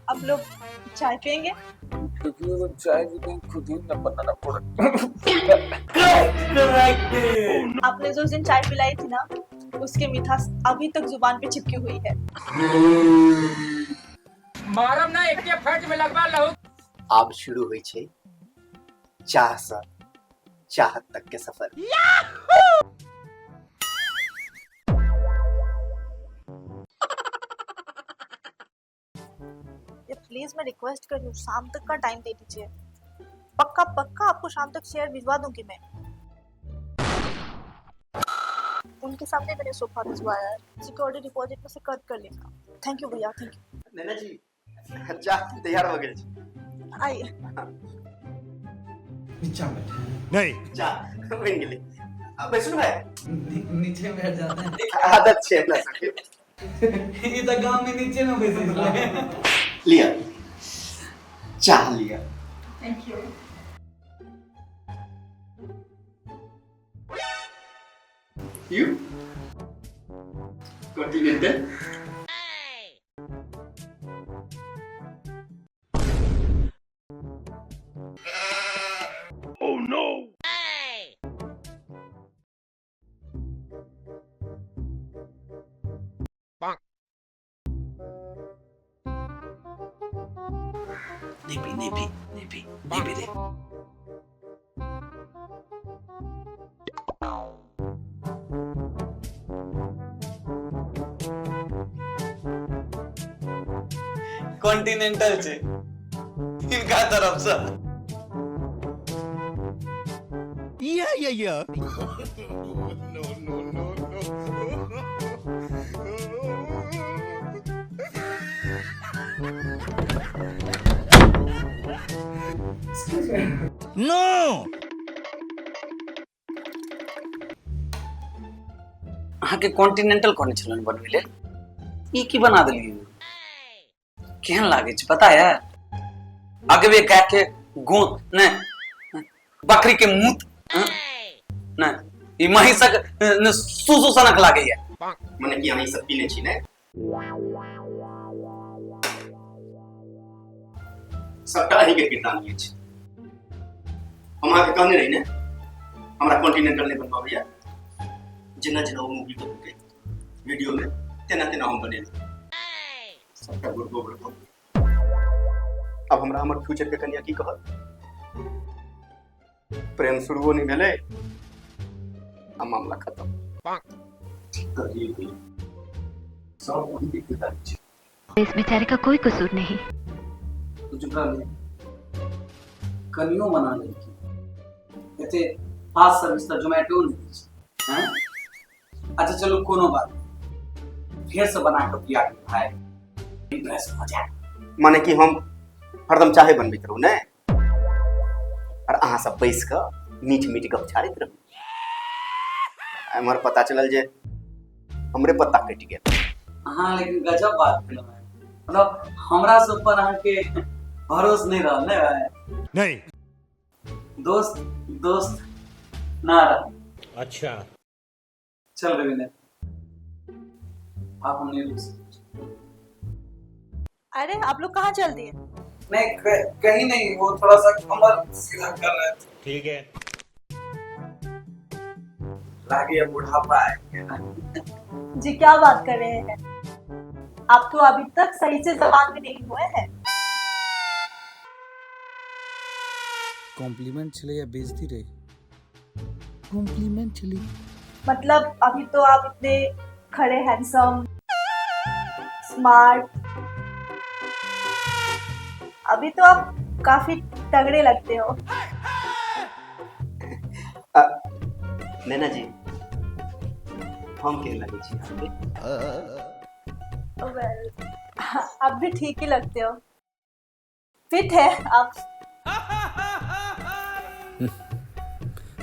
आप लोग चाय पियेंगे? क्योंकि वो चाय भी नहीं, खुद ही न बनाना पड़ा। आपने जो उस दिन चाय पिलाई थी ना, उसके मिठास अभी तक जुबान पे चिपकी हुई है। मारम ना एक फट में लगवा लहू। आब शुरू होइ छै चाह सँ चाहत तक के सफर। ये प्लीज मैं रिक्वेस्ट कर रही हूँ, शाम तक का टाइम दे दीजिए। पक्का पक्का आपको शाम तक शेयर भिजवा दूंगी मैं। उनके सामने मैंने सोफा भिजवाया है। सिक्योरिटी डिपॉजिट में से कट कर लेना। Thank you भैया, thank you. नैना जी, चाह तैयार हो गेल छै। आइए। नीचा बैठे हैं। नहीं। चाह बनि गेलै। आ बैसू भाई। नीचे बैठ जाते हैं। आदत छै अपना सबके। ई तऽ गांव में नीचे में बैसै छलै। लिअ, चाह लिअ। Thank you. You continental. नहीं पी, नहीं पी, नहीं पी, नहीं पी दे। कॉन्टिनेंटल छै हिनका तरफ से। या। नो। अहाँके कॉन्टिनेंटल कहने छलहुँ बनबै लेल, ई की बना देलियै? केहन लागै छै पता है? अगबे गाय के गोत नहि, बकरी के मूत नहि, ई महिषक सुसु सनक लागैया। मने कि अहाँ ई सब पीने छी ने? सबटा अहींके किरदानी अछि। हम अहाँके कहने रही ने, हमरा कॉन्टिनेंटल नहि बनबाबैया। जेना जेना ओ मूवी बनेलकै वीडियो में, तेना तेना हम बनेलहुँ। सबटा गुड़गो गुड़गो। अब हमरा हमर फ्यूचर के कन्या की कहत? प्रेम शुरुओ नहि भेलै आ मामला खत्म। ठीक कहलियै भैया, सब अहींके किरदानी छै। इस बेचारे का कोई कसूर नहीं। तू चुप रह। कनियो मना लेलखिन, एते फास्ट सर्विस तऽ जोमेटो नहि दै छै, हैं? अच्छा चलू, कोनो बात नहि, फेर से बना कऽ पिया के भाई इम्प्रेस भऽ जाए। माने कि हम हरदम चाहे बनबैत रहू ने, और अहाँ सब बैस कऽ मीठ मीठ गप छाड़ैत रहू। एम्हर पता चलल जे हमरे पत्ता कटि गेल। अहाँ लेकिन गजब बात केलहुँ हैं, मतलब हमरा सब पर अहाँके भरोस नहि रहल ने भाई? नहीं। दोस्त दोस्त ना रह। अच्छा। चल रविंद्र, आप हम नहीं रुक सकते। अरे, आप लोग कहाँ चल दिए? नहीं, कहीं नहीं, वो थोड़ा सा कमर सीधा कर रहे थे। ठीक है। लागे अब बुढ़ापा है। जी, क्या बात कर रहे हैं आप? तो अभी तक सही से जबान भी नहीं हुए हैं। कॉम्प्लीमेंट छलै या बेइज्जती रही? कॉम्प्लीमेंट छलै। मतलब अभी तो आप इतने खड़े, हैंडसम, स्मार्ट, अभी तो आप काफी तगड़े लगते हो। नैना जी, हम केहन लगै छी अहाँके? वेल, आप भी ठीक ही लगते हो, फिट है आप।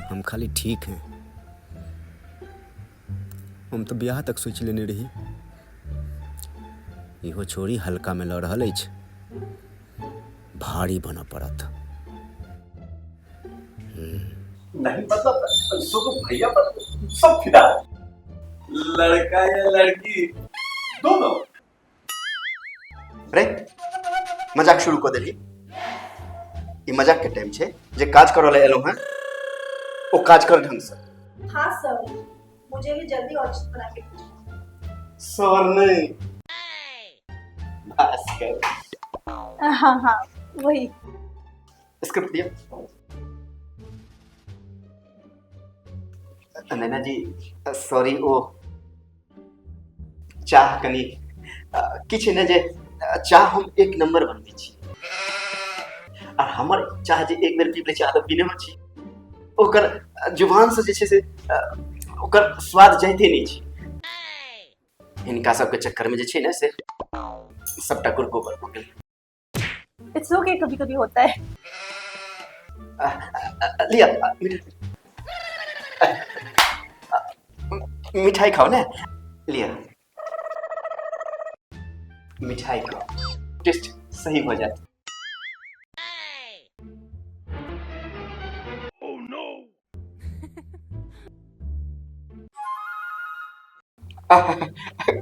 हम खाली ठीक हैं। हम तऽ बियाह तक सोचि लेने रही। इहो छोरी हल्का में लऽ रहल अछि। भारी बनऽ पड़त। नहीं मतलब सुख भैया पर सब फिदा है, लड़का या लड़की दोनों। रे मजाक शुरू कऽ देली। ई मजाक के टाइम छै, जे काज करऽ लए एलहुँ हेँ ओ काज कर ढंग से। हाँ सर, मुझे भी जल्दी ऑडिशन बना के भेजिए। सर नहीं, भास्कर। हाँ हाँ वही। स्क्रिप्ट दिया। नैना जी सॉरी, ओ चाह कनी किछु ने जे चाह हम एक नंबर बनबै छी, आ हमर चाह जे एक बेर पीब लै छी आदत पीने मे छी, ओकर जुबान से जे छै से ओकर स्वाद जाइते नहि छै। हिनका सबके चक्कर में जे छै ने से सबटा गुड़ गोबर भऽ गेल। It's okay, कभी कभी होता है। लिया मिठाई खाओ ना, लिया मिठाई खाओ, टेस्ट सही हो जाए। Oh no!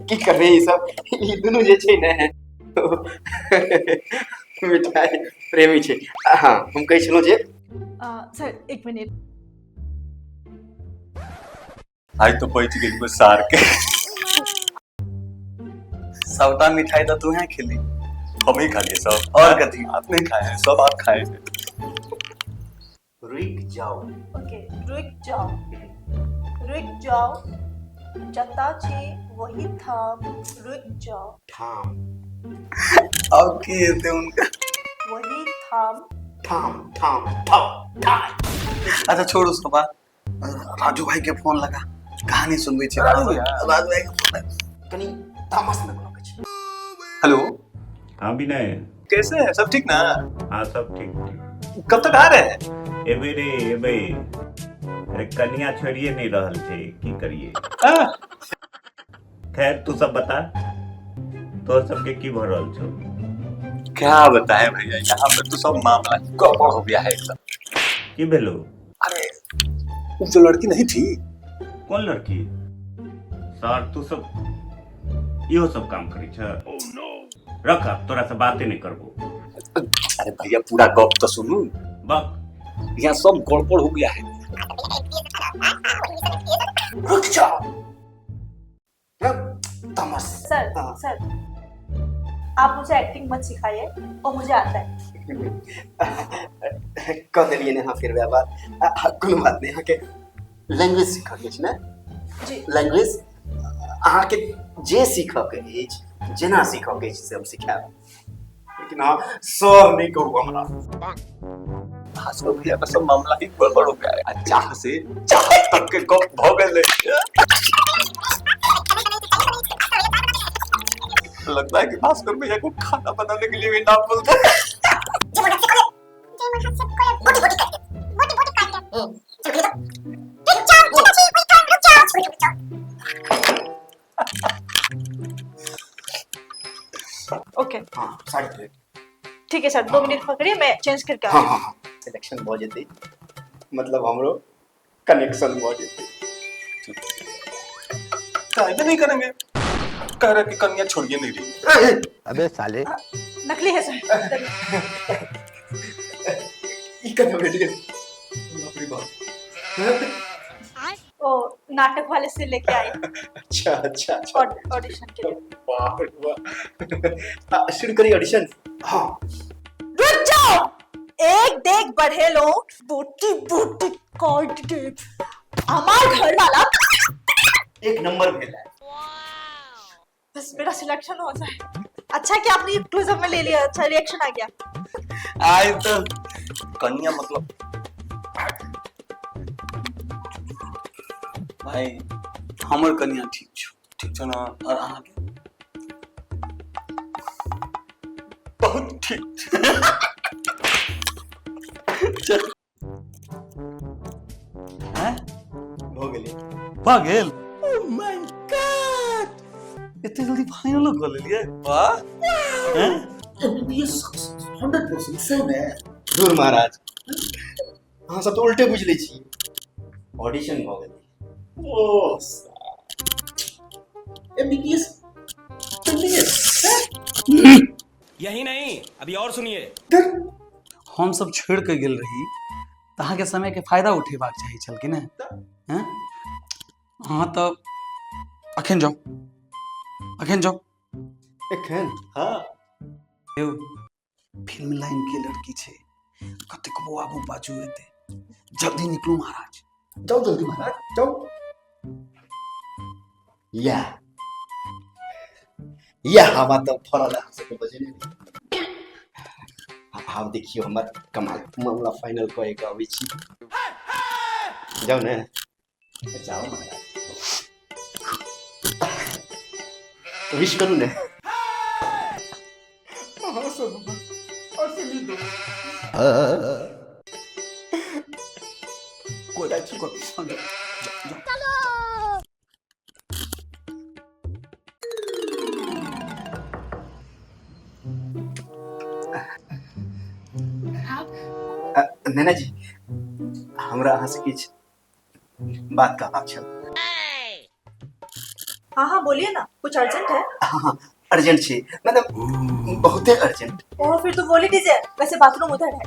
की करबै ई सब, ई दुनू जे छै ने मिठाई प्रेमी छै। हाँ हम कहै छलहुँ जे सर एक मिनट, आई तो बच गेल सार के। सबटा मिठाई तो तू है खेली, हम ही खा लिए सब। और कथी आप नहीं खाए हैं, सब आप खाए हैं। रुक जाओ। ओके रुक जाओ, रुक जाओ, जता छी वही थाम, रुक जाओ। ठाम। अब की हेतै उनका? वही थाम। ठाम ठाम ठाम ठाम। अच्छा छोड़ू सब बात, राजू भाई के फोन लगा, कहानी सुनबै छी। राजू भाई के फोन लगा। कनी तामस में कोनो के छै। हेलो। हाँ विनय, कैसे हैं? सब ठीक ना? हाँ सब ठीक ठीक। कब तक आ रहे हैं? एबे रे एबे, अरे कनिया छोड़िए नहीं रहल छै, की करिए। खैर तू सब बता, तोर सबके की भऽ रहल छौ? क्या बताए भैया, यहाँ पर तो सब मामला गड़बड़ हो गया है एकदम। की भेलो? अरे वो जो लड़की नहीं थी। कौन लड़की? सर तू सब इहो सब काम करै छ? रख, अब तोरा से बाते नहीं करबो। अरे भैया पूरा गप तो सुनू। बक। यहाँ सब गड़बड़ हो गया है। रुक जाओ। तमस। सर सर आप मुझे एक्टिंग मत सिखाइए, वो मुझे आता है। कह देलिए ने। हाँ फिर वह बात, कोनो बात नहीं। अहाँके लैंग्वेज सीखऽ के अछि ने? जी। लैंग्वेज अहाँके जे सीखऽ के अछि, जेना सीखऽ के अछि से हम सिखायब, लेकिन अहाँ सर नहीं कहू हमरा। भास्कर भैया का सब मामला ही गड़बड़ हो गया है। चाह से चाह तक के गप भ गेलै। लगता है कि भास्कर भैया को खाना बनाने के लिए भी नाम बोलते हैं। ओके हाँ 3:30। ठीक है सर, 2 मिनट पकड़िए, मैं चेंज करके हाँ हाँ हाँ सिलेक्शन भऽ जेतै, मतलब हमरो कनेक्शन भऽ जेतै। कायदे नहीं करेंगे, कह रहे कि कन्या छोड़िए नहीं रही। अबे साले नकली है सर। ई कना भेट गेल? बाप रे बाप। वो नाटक वाले से लेके आई। अच्छा अच्छा अच्छा, ऑडिशन के लिए। बाप रे बाप। शुरू करिए ऑडिशन। हाँ रुक जाओ, एक देख बढ़े लो, बोटी बोटी काट दे हमार घर वाला। एक नंबर भेल है। बस मेरा सिलेक्शन हो जाए। अच्छा कि आपने क्लोजअप में ले लिया, अच्छा रिएक्शन आ गया। आई तो कन्या मतलब भाई हमर कन्या ठीक छौ। ठीक छौ ना? और अहाँ के? बहुत ठीक। चल हैं भऽ गेलै। भऽ गेल? ओह my God, एते जल्दी फाइनल कऽ लेलियै? वाह। हैं? एमबीबीएस 100% से ने। दूर महाराज, अहाँ सब तऽ उल्टे बुझि लै छी। ऑडिशन भऽ गेलै। ओ एमबीबीएस एमबीबीएस। यही नहीं, अभी और सुनिए। हम सब छोड़ के गेल रही तऽ अहाँके समय के फायदा उठेबाक चाही छल कि नहि? हैं, अहाँ तऽ अखन जाउ, अखन जाउ। एखन? हाँ। यौ, फिल्म लाइन के लड़की छै, कतेकबो आगू पाछू हेतै। जल्दी निकलू महाराज। जाओ जल्दी महाराज, जाओ। या या हवा तऽ फड़ल अहाँ सबके बजेने रही। आब देखियौ हमर कमाल, मामला फाइनल कऽ के अबै छी। जाउ ने, जाउ महाराज, विश करू ने। अहाँ सब हमर असली दोस्त। कोइ कोइ जाउ, जाउ। नैना जी, हमरा अहाँ से किछु बात कहबाक छल। हाँ हाँ, बोलिए ना, कुछ अर्जेंट है? हाँ, अर्जेंट छै, मतलब बहुते अर्जेंट। ओह, फिर तो बोल ही दीजिए, वैसे बाथरूम उधर है।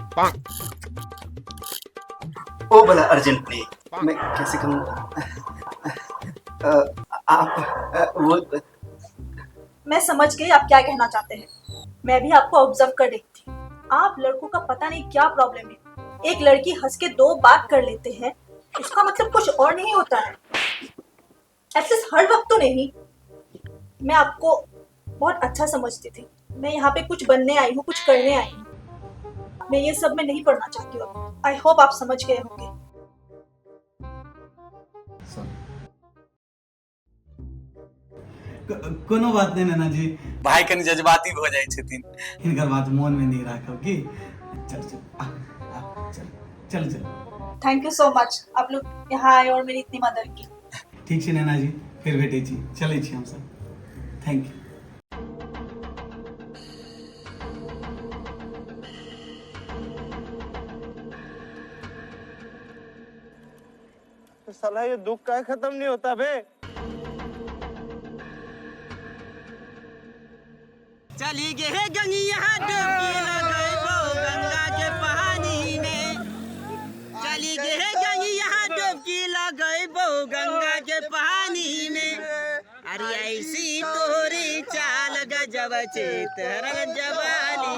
ओ वाला अर्जेंट नहीं, मैं कैसे कहूँ, आप वो मैं समझ गई आप क्या कहना चाहते हैं। मैं भी आपको ऑब्जर्व कर रही थी। आप लड़कों का पता नहीं क्या प्रॉब्लम है, एक लड़की हंस के दो बात कर लेते हैं, उसका मतलब कुछ और नहीं होता है। एटलीस्ट हर वक्त तो नहीं। मैं आपको बहुत अच्छा समझती थी। मैं यहाँ पे कुछ बनने आई हूँ, कुछ करने आई हूँ। मैं ये सब में नहीं पड़ना चाहती हूँ। I hope आप समझ गए होंगे। कोनो बात नहीं नैना जी, भाई कनि जज्बाती भऽ जाइ छथिन, हिनकर बात मोन में नहीं राखब की। चल चल, आ, आ, चल चल चल। Thank you so much, आप लोग यहाँ आए और मेरी इतनी मदद की। ठीक छै नैना जी, फेर भेटै छी, चलै छी हमसब। Thank you. साला ये दुख का खत्म नहीं होता बे। चली गे गंगिया डुबकी लगैबो गंगा के पानी में। चली गे गंगिया डुबकी लगैबो गंगा के पानी में। अरे ऐसी तोरी चाल गजब चेतरल जवानी।